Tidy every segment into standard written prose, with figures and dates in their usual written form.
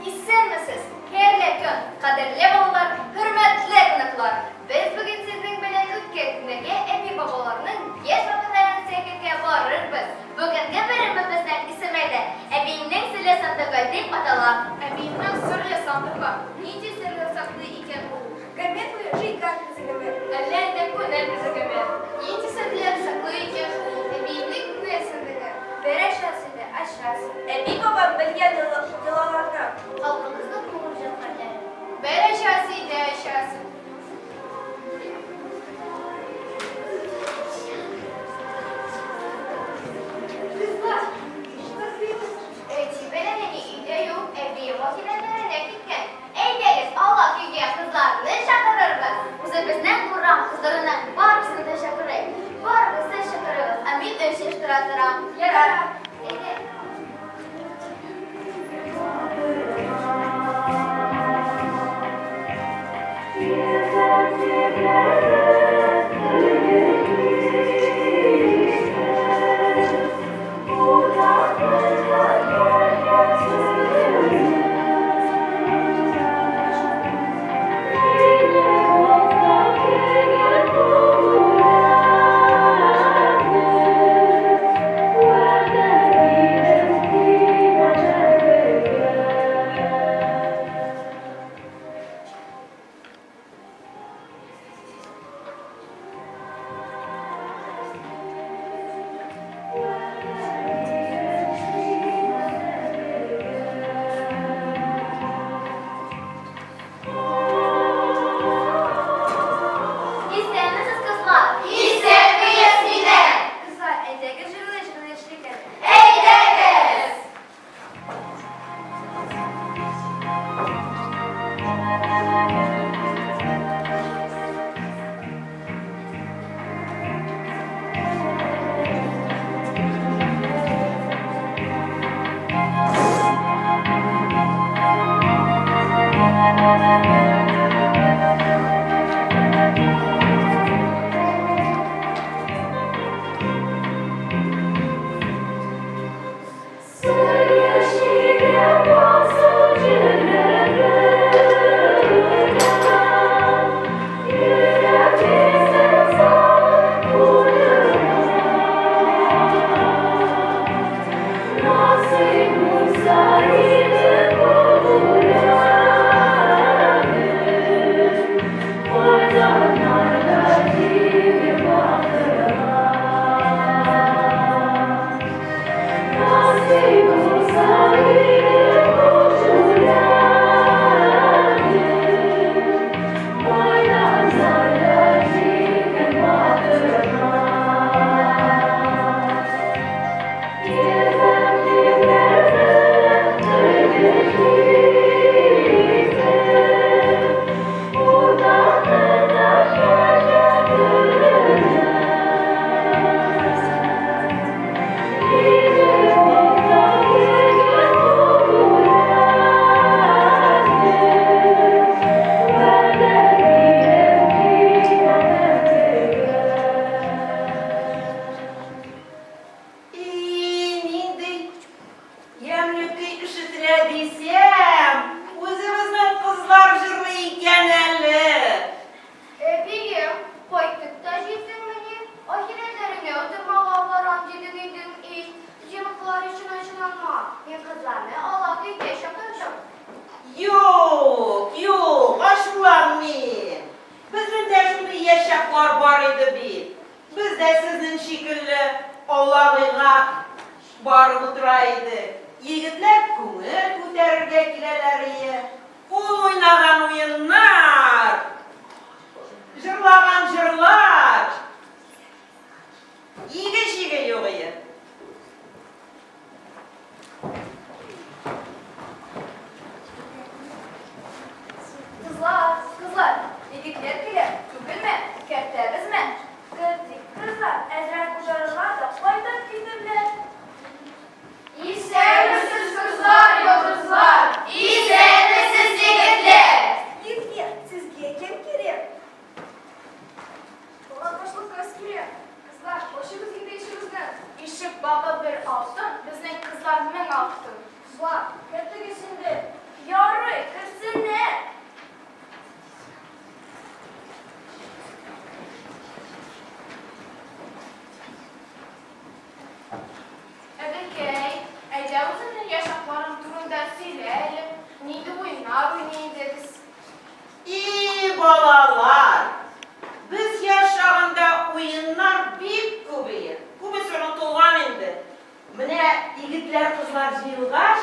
Исәнмесез! Хәерле көн, кадерле балалар, хөрмәтле кунаклар! Без бүген сезнең белән үткән көннәргә әби-бабаларның яшь вакытларын сәяхәткә барырбыз. Бүгенге бәйрәмебезнең исеме дә Әбиеңнең серле сандыгы дип атала. Әбиемнең серле сандыгы. Нинди серләр саклый икән ул? Гомер буе җыйган ризыгымы? Әллә инде күңел ризыгымы? Нинди серләр саклый икән ул? Әбиемнең күңел сандыгы. Бер ачасы да ачасы. Әби-бабам белгән йолаларны. Халкыбызның күңел җәүһәрләре. Бер ачасы иде ачасы. Кызлар, кызыйбыз. Әти белән әни өйдә юк, әбием ахирәтләренә киткән. Әйдәгез, аулак өйгә кызларны чакырырбыз. Үзебезнең урам кызларының барысын да чакырыйк. Барыгыз да чакырыгыз, ә мин өй җыештыра торам. Ярар. Әйдә. Исәнмесез, кызлар! Исәнме, Ясминә! Кызлар, әйдәгез җырлый-җырлый эшлик әле. Әйдәгез! И, нинди ямьле көй ишетелә дисәм, үзебезнең кызлар җырлый икән әле. Әбием, кайтып та җиттеңмени? Ахирәтләреңә утырмага барам дидең идең ич. Зинһар өчен ачуланма, мин кызларны аулак өйгә чакырдым. Юк, юк, ачуланмыйм. Безнең дә шундый яшь чаклар бар иде бит. Без дә сезнең шикелле аулак өйгә барып утыра идек. Егетләр күңел күтәрергә киләләр ие. Ул уйнаган уеннар, җырлаган җырлар. Кызлар, кертегез инде. Ярый, керсеннәр. Әбекәй, әйдә үзеңнең яшь чакларың турында сөйлә әле. Нинди уеннар уйный идегез? И, балалар! Без яшь чагында уеннар бик күп иде. Күбесе онытылган инде. Менә егетләр-кызлар җыелгач,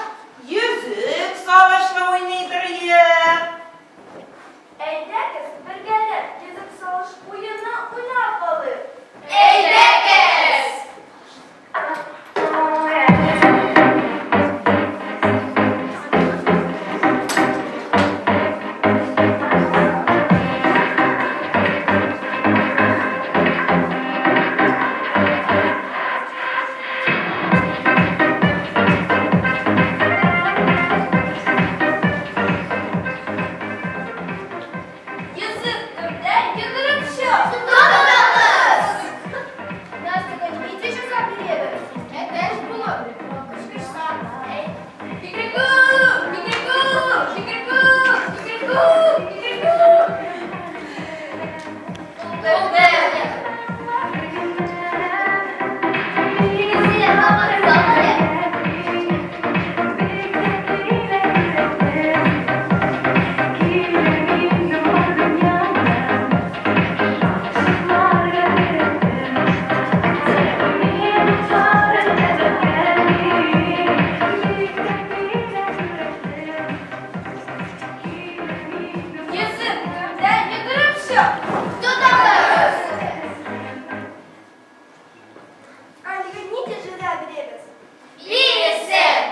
йөзек салышлы уйныйдыр идек. Әйдәгез, бергәләп йөзек салыш уены уйнап алыйк. Әйдәгез! Йөзек кемдә, йөгереп чык! Тотабыз! Настяга нинди җәза бирәбез? Әтәч булып, кычкырсаң, әйт. Кикрику! Кикрику! Кикрику! Кикрику! Кикрику! Булды! Син тамак сал әле. Йөзек кемдә, йөгереп чык! Тотабыз! Алига нинди җәза бирәбез? Бирсен!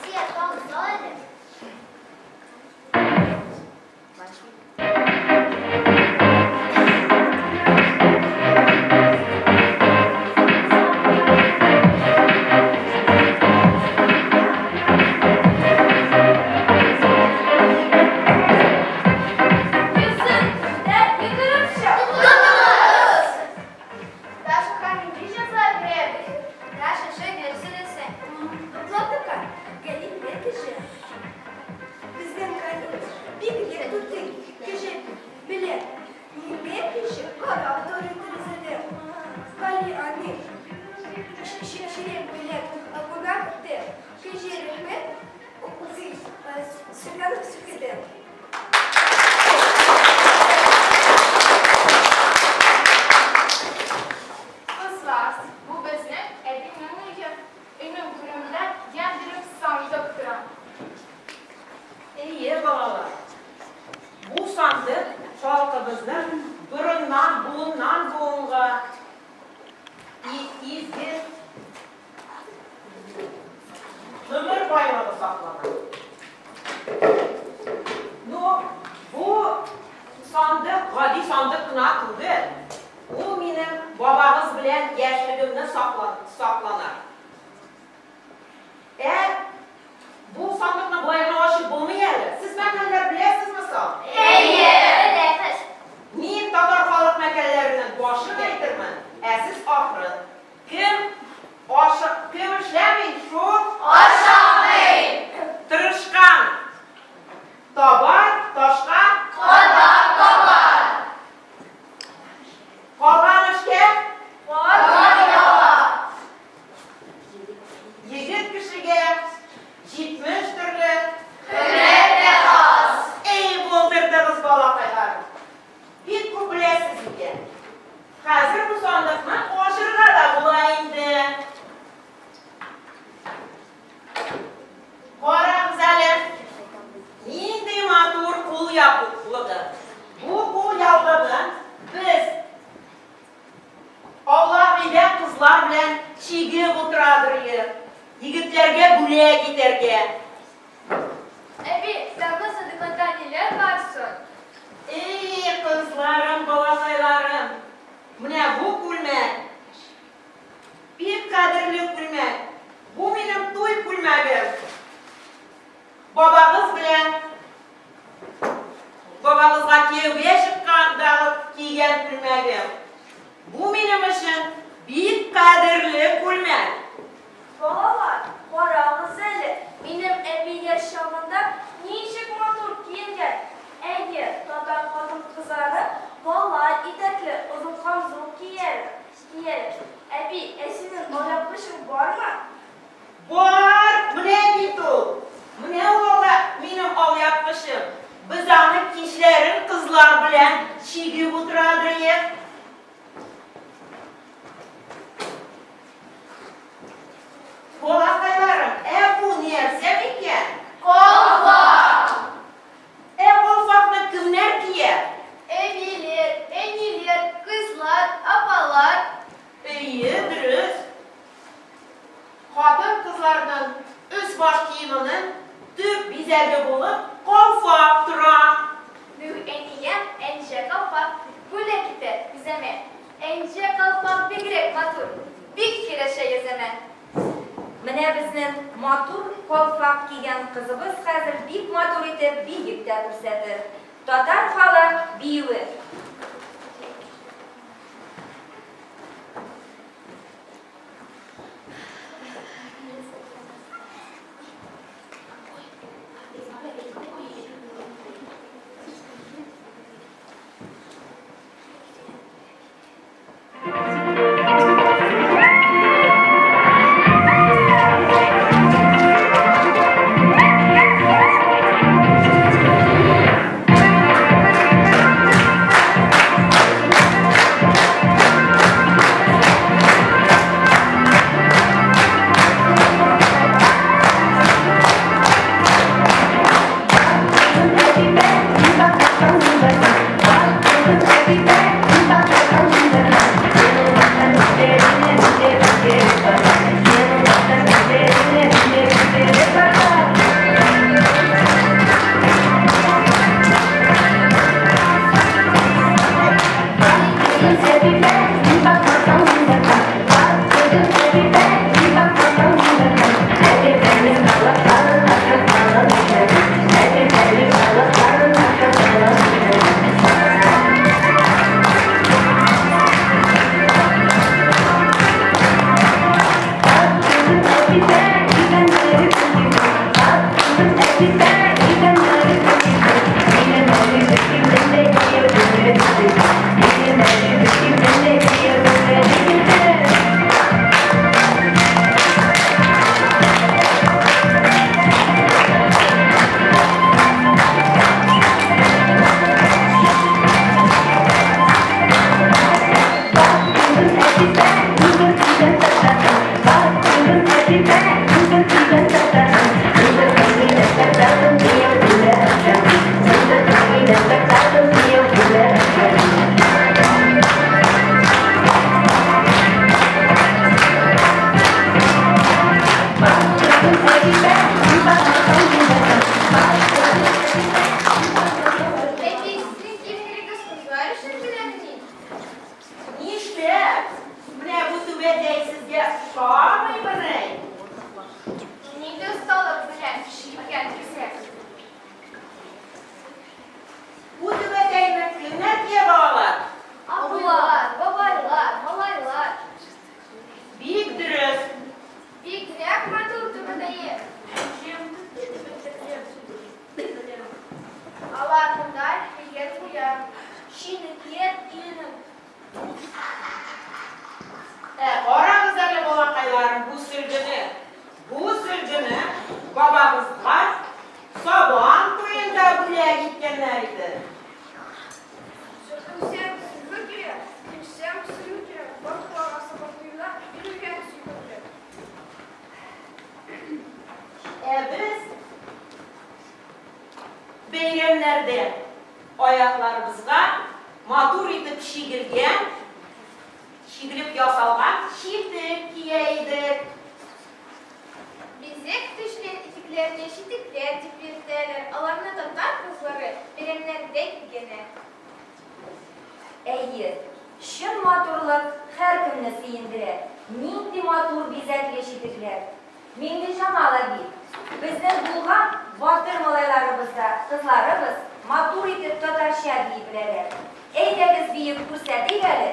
Син тамак сал әле. Йөзек кемдә, йөгереп чык! Тотабыз! Дашага нинди җәза бирәбез? Даша шөгер сөйләсен. Златка Галим бер кеше. Безнең Галим бигрәк түтек кеше белә. Минем кеше карап торыр тәрәзәдә. Гали аны чирек белән кунак итте. Кәҗәлекне үзе сөйләнеп сөйләде. Кызлар, бу безнең әбинең өе. Өйнең түрендә ямь биреп сандык тора. Әйе, балалар. Бу сандык халкыбызның борыннан буыннан буынга изге гомер байлыгы саклана. Ну, бу сандык гади сандык кына түгел. Ул минем бабагыз белән яшьлегемне саклана. Ә бу сандыкны болай гына ачып булмый әле. Сез мәкальләр беләсезме соң? Әйе, беләбез. Мин татар халык мәкальләренең башын әйтермен, ә сез ахырын. Кем ашы, кем эшләми, шул Ашамый! кияргә. Әби, сәүдә сандыгында ниләр бар соң? Эй, кызларым, балакайларым, менә бу күлмәк, бик кадерле күлмәк. Бу минем туй күлмәгем. Бабагыз белән бабагызга кияүгә чыккандагы кигән күлмәгем. Бу минем өчен бик кадерле күлмәк. Балалар, карагыз әле, минем әби яшь чагында ничек матур киенгән. Әйе, татар хатын-кызлары бала итәкле озын камзул кияләр. Әби, ә синең алъяпкычың бармы? Бар, менә бит ул. Менә ул ала минем алъяпкычым. Без аны кичләрен кызлар белән чигеп утырадыек. Балакайларым, ә бу нәрсә микән? Калфак! Ә калфакны кемнәр кия? Әбиләр, әниләр, кызлар, апалар. Әйе, дөрес. Хатын-кызларның өс-баш киеменең төп бизәге булып калфак тора. Дәү әнием Әнҗә калфак бүләк итә үземә. Әнҗә калфак бигрәк матур, бик килешә йөземә. Менә безнең матур калфак кигән кызыбыз хәзер бик матур итеп биеп тә күрсәтер. Татар халык биюе. Әби, сезнең киемнәрегез кызлар өчен генәмени? Нишләп? Менә бу түбәтәй сезгә ошамыймыни? Нинди осталык белән чиккән кисәк. Бу түбәтәйне кемнәр кия, балалар? Абыйлар, бабайлар, малайлар. Бик дөрес. Бигрәк матур түбәтәе. Алар монда кигән куян. Шинекет иленең. Ә карагыз әле, балакайларым, бу сөлгене. Бу сөлгене бабагызга Сабан туенда бүләк иткәннәр иде. Сөртенсәң сөлге кирәк, килсәң сөлге кирәк, башкаларга Сабантуйда бирелгән сөлге кирәк. Ә без бәйрәмнәрдә аякларыбызга матур итеп чигелгән, чигелеп ясалган читек кия идек. Бизәк төшкән итекләр. читекләрне читекләр дип йөртәләр. Аларны татар кызлары бәйрәмнәрдә кигәннәр. Әйе, чын матурлык һәркемне сөендерә. Нинди матур бизәкле читекләр! Миңлеҗамал әби, безнең булган батыр малайларыбыз да, кызларыбыз матур итеп татарча бии беләләр. Әйдәгез биеп күрсәтик әле!